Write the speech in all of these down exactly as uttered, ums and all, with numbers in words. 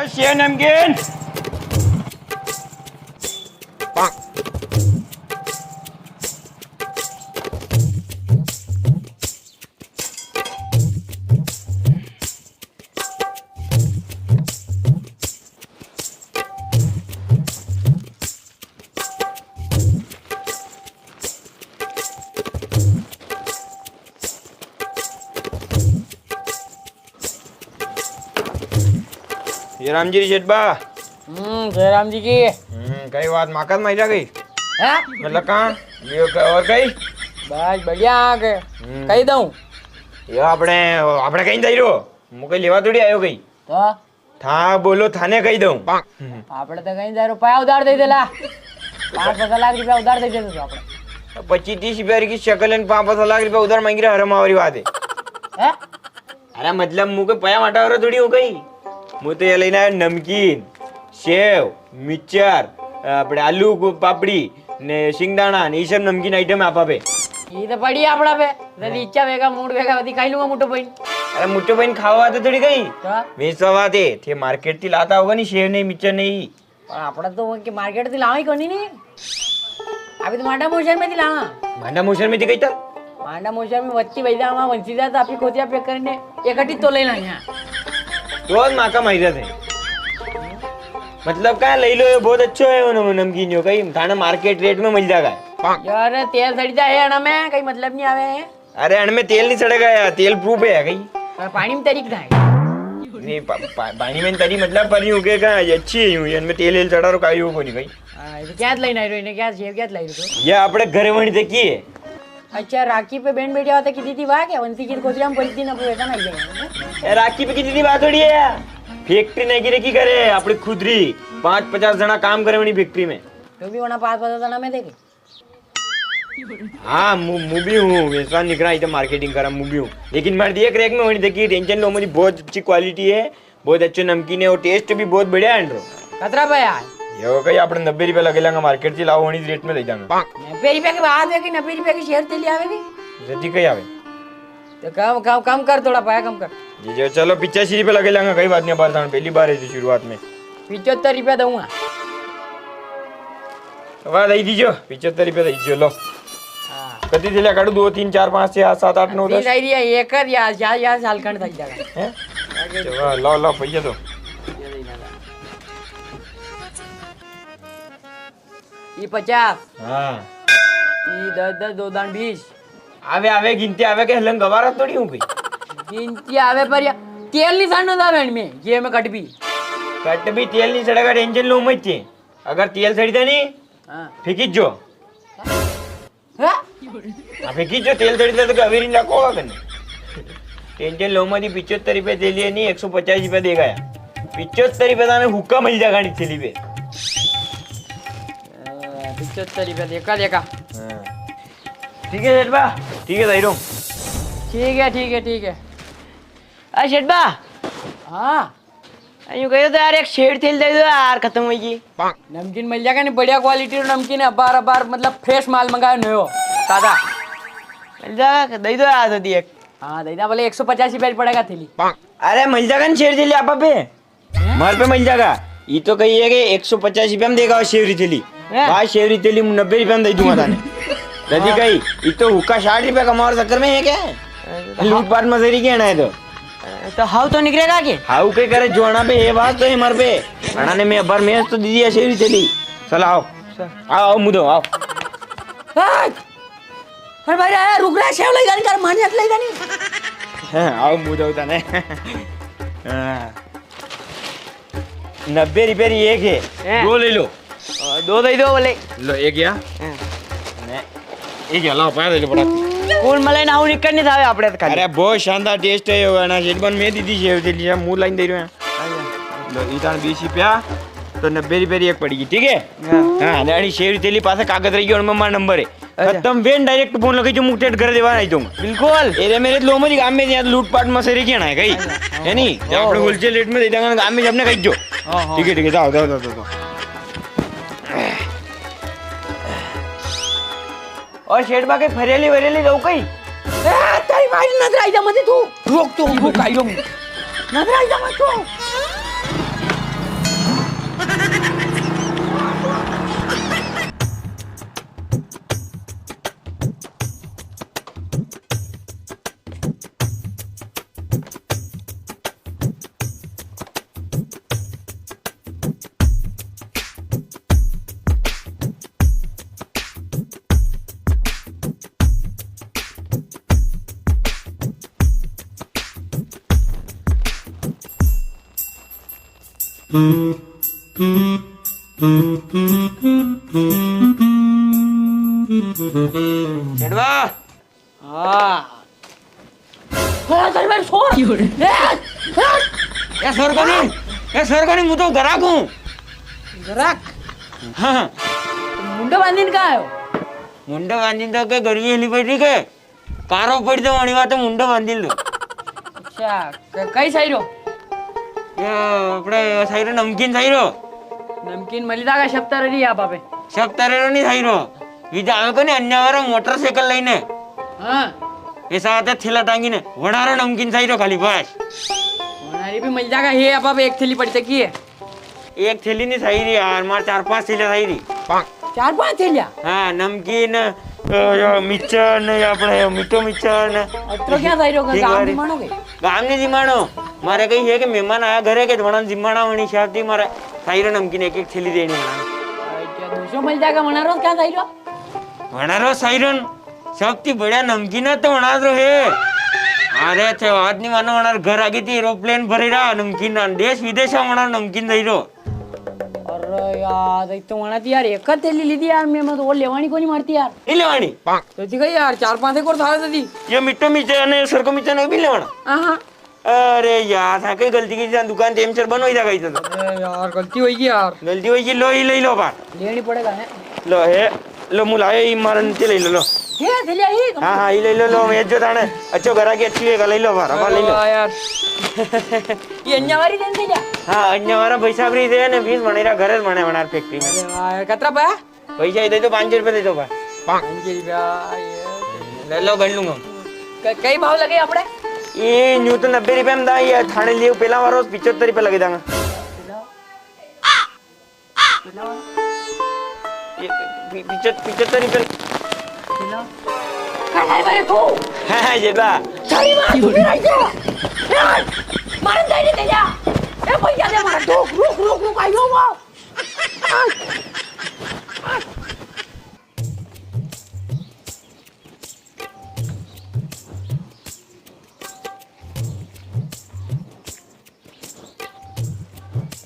सेव नमकीन। जय राम जी री सेठ बा। हम्म, जय राम जी की। हम्म, कई बात माकत मायरा गई? हैं? मतलब कहाँ? ये क-, और कई? बस बढ़िया आ गए। हम्म। कही दूं? यो आपने, आपने कहीं दई रो? मुके लेवा थोड़ी आयो कहीं। तो? था बोलो, थाने कही दूं। आपने तो कहीं दई रो, पाया उधार दे देला। पाँच पचास लाख रुपया उधार दे देला तो आपने। पच्चीस तीस रुपया की शकल है, पाँच पचास लाख रुपया उधार मांगी रहा, हरम आवारी बात है। हैं? अरे मतलब मुके पया वाटा वारो थोड़ी हूँ कई। मु तो ये लेना है नमकीन, सेव, मिक्सचर, आपणे आलू को पापड़ी, ने सिंगदाणा, ने ई सब नमकीन आइटम है आपा पे। ये तो पड़ी आपड़ा पे। जदी इच्छा वेगा, मूड वेगा, वदी खाई लूंगा मुट्ठो बइन। अरे मुट्ठो बइन खावा तो थोड़ी कई। तो? वेचवा वाते, थे मार्केट थी लाता होगा नी, सेव नी, मिक्सचर नी। पण आपड़ा तो वंकी मार्केट थी लावा ही कोनी नी। अभी तो मांडा मोशर में थी लावा। मांडा मोशर में थी कही था? मांडा मोशर में वत्ती वैदा वहां वंसी जाता, आपकी खोतिया पैक करने इकट्ठी तो ले लाया। रोज माका माहिरा थे। मतलब का ले लो, ये बहुत अच्छो है, वो नम-, नमकीन यो कई थाने मार्केट रेट में मिल जाएगा। यार, तेल सड़ी जा है ना में, कई मतलब नी आवे है। अरे, अणमें तेल नी सड़ेगा यार, तेल प्रूफ है कई। पर पाणी में तरी कदा है? नी, पा-, पा-, पाणी में तरी मतलब पर यूं के का, ये अच्छी है यूं, इनमें तेल वेल सड़ा रो काई हो कोनी कई। हाँ, ये क्या लाइन आई रो, इन्हें क्या, ये क्या लाई रो? ये आपणे घरे वणी देखी है। अच्छा, राखी पे बहन बेटिया होता किती थी वाह क्या? वंती की कोतरी हम पलती ना पूरे ना ये। ए, राखी पे किती थी बात थोड़ी है यार। फैक्ट्री नहीं की रखी करे, आपणी खुद री। पाँच पचास जना काम करे वणी फैक्ट्री में। तो भी वणा पाँच पचास जना में देखे। हाँ, मु, मु भी हूँ, वेसवा निकरा, इते मार्केटिंग करा, मु भी हूँ। लेकिन मारे दिए क्रैक में होनी देखी, टेंशन लो, मेरी बहुत अच्छी क्वालिटी है, बहुत अच्छो नमकीन है और टेस्ट भी बहुत बढ़िया है इनरो। कतरा पे है? यो कई आपणे नब्बे रुपया लगे लांगा, मार्केट थी लाओ, होनी रेट में दे दांगा। नब्बे रुपया की बात है कि नब्बे रुपया की शेर थैली आवेगी? जदी कई आवे? तो कम, कम, कम कर, थोड़ा पाया कम कर। जी, जी, चलो, पिचासी रुपया लगे लांगा, कई बात नी, बार थाने पहली बार है जी शुरुआत में। पिचहत्तर रुपया दूंगा। वाह, दई दीजो, पिचहत्तर रुपया दई दीजो, लो। हाँ। कती थैलिया काढू? दो, तीन, चार, पाँच, छह, सात, आठ, नौ, दस। दई दिया, एक कर या, या, या साल खंड थक जाएगा। हैं? अच्छा, वाह, लो, लो, पैसा दो। ये पचास। हाँ। ये दस, दस, दो दान बीस। आवे, आवे, गिनती आवे के हलन गवारा थोड़ी हूँ कई। गिनती आवे पर या तेल नी सड़नो था बहन में, ये में कट भी। कट भी तेल नी सड़ेगा, टेंशन लो मत चे। अगर तेल सड़ी था नी, हाँ। फेंकी जो। हाँ? हाँ, फेंकी जो, तेल सड़ी था तो अवेरी ना कोगा कने। टेंशन लो मत, पिचहत्तर रुपया दे लिए नी, एक सौ पचास रुपया देगा यार। पिचहत्तर रुपया थाने हुक्का मिल जाएगा नी थैली पे। हाँ, पिचहत्तर रुपया देखा, देखा। हाँ। ठीक है सेठ बा, ठीक है, दई रो। ठीक है, ठीक है, ठीक है। अरे सेठ बा। हाँ। यूं कहो तो यार, एक शेर तेल दे दो यार, खत्म होई गई। नमकीन मिल जाएगा नी, बढ़िया क्वालिटी रो नमकीन है, अबार अबार मतलब फ्रेश माल मंगायो नयो, ताजा। मिल जाएगा, दे दो यार, दे दी एक। हाँ, दे दा, बोले एक सौ पचास रुपया पड़ेगा थैली। अरे मिल जाएगा नी शेर तेल आपा पे। मार पे मिल जागा। ई तो कही है कि एक सौ पचास रुपया में देगा शेवरी थैली। हैं? भाई, शेवरी थैली नब्बे रुपया में दे दूंगा थाने। जदी हाँ। कही, ई तो हुक्का साठ रुपया कमावा रा चक्कर में है क्या? अरे तो लूट पाट मजरी के ना है तो। तो हाउ तो निकलेगा के? हाउ के करे, जोना पे ये बात तो है मार पे। अणा ने मैं अबार मैं तो दीदी है शेवरी थैली। चल आओ। चल। आओ, आओ, मुदो, आओ। हाँ। अरे भाई, अरे रुक रहा है, शेव लई जानी, कर मानियत लई जानी। हाँ, आओ, मुदो थाने। हाँ। नब्बे रुपया री एक है, हैं? दो ले लो। अ, दो दे दो बोले। लो, एक या। हैं। ने, एक या, लाओ, पाया दे लो, बड़ा। कौन मले ना, हूँ निकल नहीं था, आपड़े तो खाली। अरे, बहुत शानदार टेस्ट है, यो, ना, जेठबन में दीदी शेव थैली, मुंह लाइन दे रहे हैं। लो, ई थाने बीस रुपया, तो नब्बे रुपया री एक पड़ेगी, ठीक है? हाँ। हाँ, ने अणी शेव थैली पासे कागज रही गयो, उनमें मारा नंबर है। अच्छा। खत्म वेन डायरेक्ट फोन लगाई जो मुख टेट घर देवा आई दूंगा। बिल्कुल। एरे मेरे लो मरी गाम में यां लूटपाट मसेरी की ना है कई। अच्छा। है नी? जब आपणे होलसेल रेट में दे देंगा गाम में जब ने कही जो। हाँ, हाँ। ठीक है, ठीक है, जाओ, जाओ, जाओ, जाओ। और शेठ बा के फरेली वरेली दो कई? ए, तेरी मारी नजर आई जा मत तू। रोक तो, रोक, आई लो। नजर आई जा मत तू। सेठ बा। हाँ। हाँ, सर, मैं सोर। क्यों रे? ए, ए। ए, सोर कोनी। ए, सोर कोनी, मूं तो ग्राहक हूँ। ग्राहक? हाँ। मुंडो बांधीन कां आयो? मुंडो बांधीन तो के गर्मी हेली पड़ी के? कारो पड़ी तो वणी वाते मुंडो बांधी लो। अच्छा, क-, कई साई रो? यो, आपणे साई रो, नमकीन साई रो। नमकीन मली जागा सब तरह री आपा पे? सब तरह रो नी साई रो। वी जावे कोनी अन्य वारा मोटरसाइकिल लईने। हाँ। ऐसा आते थैला टांगी ने, वणारो नमकीन साई रो खाली बस। वणारी भी मली जागा, हे आपा पे एक थैली पड़ी तकी है। एक थैली नी साई री यार, मारे चार पांच थैलिया साई री। चार पांच थैलिया? हाँ, नमकीन, अ, यो मिक्सचर ने, यो आपणे यो मीठो मिक्सचर ने। अतरो क्या साई रो, ठीक गाम बारी। जिमाणो के? गाम नी जिमाणो। मारे कई है कि मेहमान आया घरे के, तो वणा जिमाणा वणी हिसाब थी मारे साई रो नमकीन एक एक थैली देणी वणा। अरे, क्या दूसरो मली जागा, वणारो क्या साई रो? वणारो साई रो न। सबती बढ़िया नमकीन तो वणारो है। अरे, थे बात नी मानो, वणारे घर आगे थी एरोप्लेन भरी रा नमकीन ना, देश विदेश में वणा नमकीन दई रो। अरे यार, देख तो वणा थी यार, एक थैली ली थी यार, मैं मत और लेवाणी कोनी मारती यार। नी लेवाणी? तो ठीक है यार, चार पांच एक और था थी। ये मिट्टो मिर्चा ने सरको मिर्चा ने भी लेवाणा। हाँ, हाँ। अरे यार, था कई गलती की, जां दुकान टेम सर बंद होई जा गई तो। अरे यार, गलती होई गई यार। गलती होई गई, लो, ई ले लो बार। लेणी पड़ेगा है। लो, हे, लो, मूं लायो, ई मारन ते ले लो, लो। हे, थैलिया ही, हाँ, हाँ, ई ले लो, लो, मैं जो थाने, अच्छो ग्राहक अच्छी है, ले लो बार, अब ले लो। वाह यार। ये अन्य वारी देन थैलिया? हाँ, अन्य वारा भाई साहब री दे ने, बीस बने रा, घर बने, बना फैक्ट्री में। अरे वाह यार, कतरा पाया? पैसा ही दे दो, पाँच सौ रुपया दे दो बा। पाँच सौ रुपया, ये ले लो, गण लूंगा। क-, कई भाव लगे आपड़े? ये न्यू तो नब्बे रुपया में दा, ये थाने लिए पहला वारो पिचहत्तर रुपया लगे दांगा। ये पि-, पिचहत-, पिचहत्तर रुपया। कहाँ है भाई तू? हाँ, हाँ, ये बा। सॉरी बा, तू मेरा क्या? यार, मार दे रे तेजा। ए भैया ने मारा, रुक, रुक, रुक, रुक, आई नो, वाह।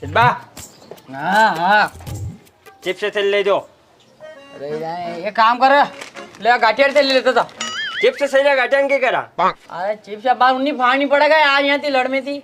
सिब्बा। हाँ, हाँ। चिप्स से ले दो। अरे यार, ये काम कर। ले, गाठिया से ले लेता था। चिप्स से ले, गाठिया के करा? अरे, चिप्स अब बार उन्नी फाड़नी पड़ेगा यार, यहाँ थी लड़ में थी।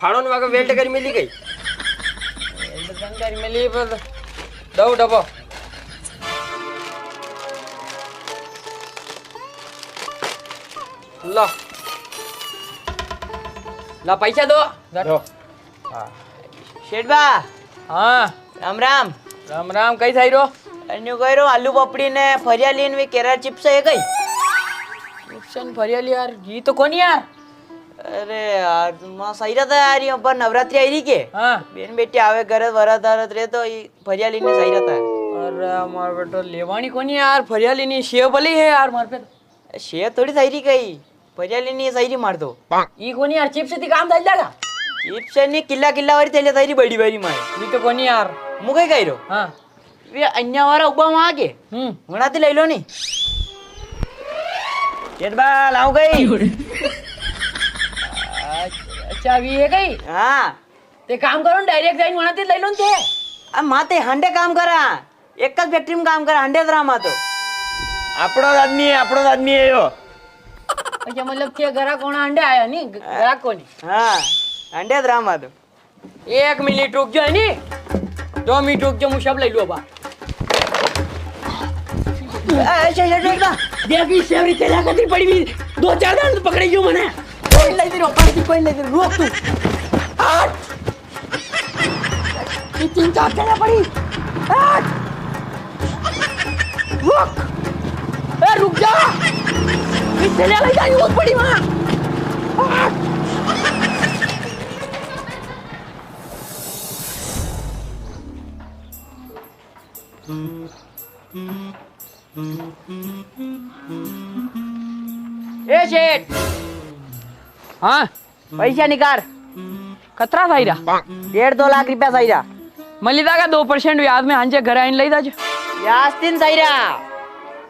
फाड़ो ने वाके वेल्ड करी मिली गई। वेल्ड करी मिली पर दो डब्बो। ला। ला पैसा दो। दो। हाँ। सेठ बा। हाँ। राम राम। राम राम, कई थाई रो? अन्यू कई रो, आलू पपड़ी ने फरियाली ने वे केरा चिप्स है कई? चिप्स ने फरियाली यार, ये तो कोनी यार। अरे यार, मां सही रहता यार, ये ऊपर नवरात्रि आई री के? हाँ। बेन बेटी आवे, गरज वरत आरत रे, तो ये फरियाली ने सही रहता है। अरे, मार बेटो, लेवानी कोनी यार, फरियाली नी, सेव भली है यार, मार पे तो। सेव थोड़ी सही री कई, फरियाली नी सही री मार तो। ई कोनी यार, चिप्स थी काम चल जागा? चिप्स नी, किला किला वाली थैली सही री, बड़ी बड़ी मार। ये तो कोनी यार। मुके कही रो? हाँ। वे अन्या वारा उबा वहां के। हम्म। वणा ती लई लो नी। सेठ बा, लाऊं कई? अच्छा, अभी ये कई? हाँ। ते काम करो ना, डायरेक्ट जाइन वणा ती लई लो नी ते। अब मां ते हंडे काम करा। एक फैक्ट्री में काम करा, हंडे दरा मां तो। आपणो आदमी है, आपणो आदमी है यो। अच्छा, मतलब ते ग्राहक कोना हंडे आया नी, ग्राहक कोनी। हाँ, हंडे दरा मां तो। एक मिनट रुक जाओ नी, दो मिनट रुक जाओ, मूं सब लई लूं बा। ए, ए, ए, ए, ए, देख, ई सेवरी तेरा कतरी पड़ी भी, दो चार दाण तो पकड़े क्यों मने? कोई लई दे रो, कोई लई दे रो, रुक तू। हट। ये तीन चार तेरा पड़ी। हट। रुक। ए, रुक जा। ये तेरा लई जा, ये बहुत पड़ी वहाँ। हट। ए सेठ। हाँ। पैसा निकाल। कतरा साईरा? डेढ़ दो लाख रुपया साईरा। मली जागा दो परसेंट ब्याज में, हांजे घर आइन लई जाज। ब्याज तीन साईरा।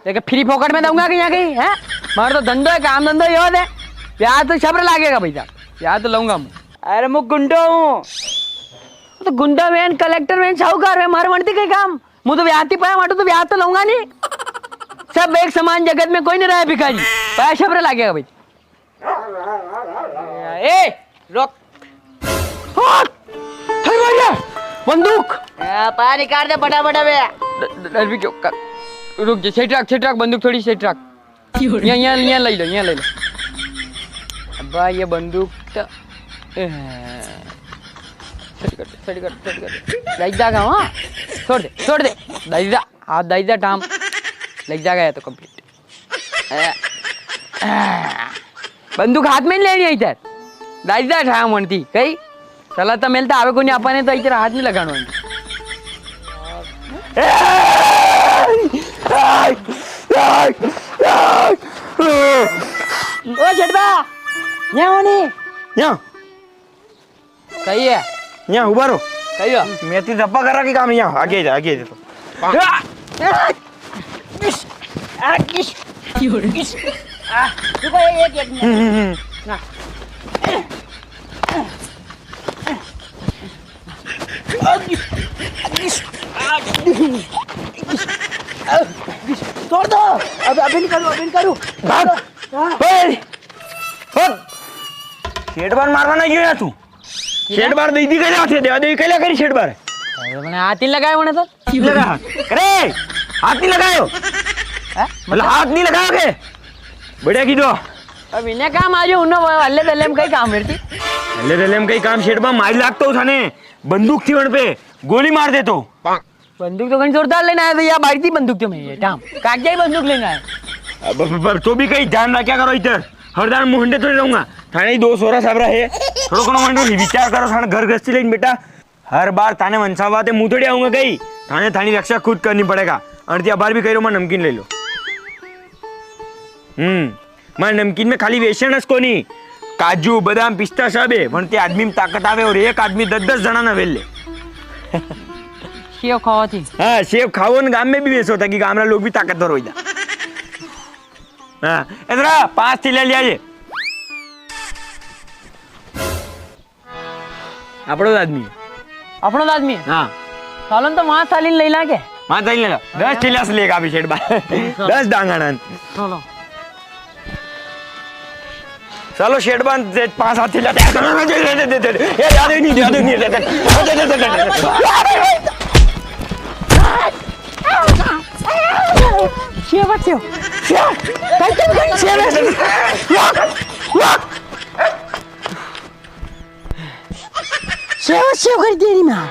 देखे, फ्री फोकट में दूंगा कि यहाँ कहीं, हैं? मारो तो धंधो है, काम धंधो यो है। ब्याज तो छबर लागेगा भैया, ब्याज तो लूंगा मैं। अरे, मूं गुंडो हूँ। तो गुंडा वेन, कलेक्टर वेन, साहूकार वेन, मारे वणती कई काम? मूं तो व्याती पाया, माटू तो व्यात तो लूंगा नी। सब एक समान जगत में कोई नी रहे भिखारी। पाया शब्र लागेगा भाई। ए, रोक। हट! थारी मारिया! बंदूक! ए, पाया निकाल दे फटाफट अबे। ड-, ड-, डर भी क्यों कर? रुक जा, side राख, side राख, बंदूक थोड़ी side राख। यां, यां, यां लई लो, यां लई लो। अब्बा, ये बंदूक तो, ए, side कर दे, side कर दे, side कर दे। लई जागा, हाँ? छोड़ दे, छोड़ दे। दाई जा, हाथ दाई जा, टाम। लई जागा या तो complete। ए, ए, बंदूक हाथ में नी लेणी है इधर। दाई जा, टाम वणती, कई? चला तो मिलता आवे कोनी, आपणे तो इधर हाथ नी लगाणो है। ओ झटबा, यां होनी। यां। कई है? यां उबा रो। कई है? मैं ती धप्पा करा की काम यां, आगे जा, आगे जा तो। रुको, एक, एक, एक मिनट। हम्म, हम्म, हम्म। ना। तोड़ दो। अब, अभी निकालो, अभी निकालो। भाग। हाँ। ओए, भाग। शेठ बा ने मारवा ना क्यों यार तू? शेठ बा ने दई दी कई ला थे, देवा देवी कई ला करी शेठ बा ने। अरे, मने हाथ नी लगायो मने तो। लगा। अरे, हाथ नी लगायो। हाँ? मतलब हाथ नी लगायो के? बढ़िया की दो। अब इन्हें काम आज उन्हें हल्ले दल्ले में कई काम करती। हल्ले दल्ले में कई काम, शेठ बा, मारी लागतो थाने। बंदूक थी वण पे, गोली मार देतो। बंदूक तो कहीं जोरदार लेना है भैया, बारी थी बंदूक तो मैं ये टाम। कागजाई बंदूक लेना है। अब, अब, अब तो भी कहीं ध्यान रख्या करो इधर। हर दान मुंडे थोड़ी रहूंगा। थाने ही दो सोरा साबरा है। थोड़ो कोनो मुंडे विचार करो, थाने घर गृहस्थी लेन बेटा। हर बार थाने मनसावा ते मूं थोड़ी आऊंगा कई। थाने थानी रक्षा खुद करनी पड़ेगा। अणती अबार भी कई रो, मां नमकीन ले लो। हम्म, मां नमकीन में खाली वेसण ज कोनी, काजू, बादाम, पिस्ता सब है। पण ते आदमी में ताकत आवे और एक आदमी दस दस जणा ना वेले। सेव खावा थी। हाँ, सेव खावो न गाम में भी वेसो, ताकि गाम रा लोग भी ताकतवर हो जा। हाँ, इधर आ, पांच थैलियां ले आइए। आपणो ज आदमी है। आपणो ज आदमी है? हाँ। सालन तो वहां सालिन ले लागे। वहां सालिन ले ला। दस थैलियां से लेगा अभी शेठ बा। हाँ। दस डांगणा। चलो। चलो शेठ बा, दे, पांच सात थैलियां दे, दे, दे, दे, दे, दे। ये ज्यादा ही नहीं, ज्यादा ही नहीं, दे, दे, दे, दे, दे, दे। शेवा, शेवा। शेवा, शेवा। शेवा, शेवा कर दे री मां।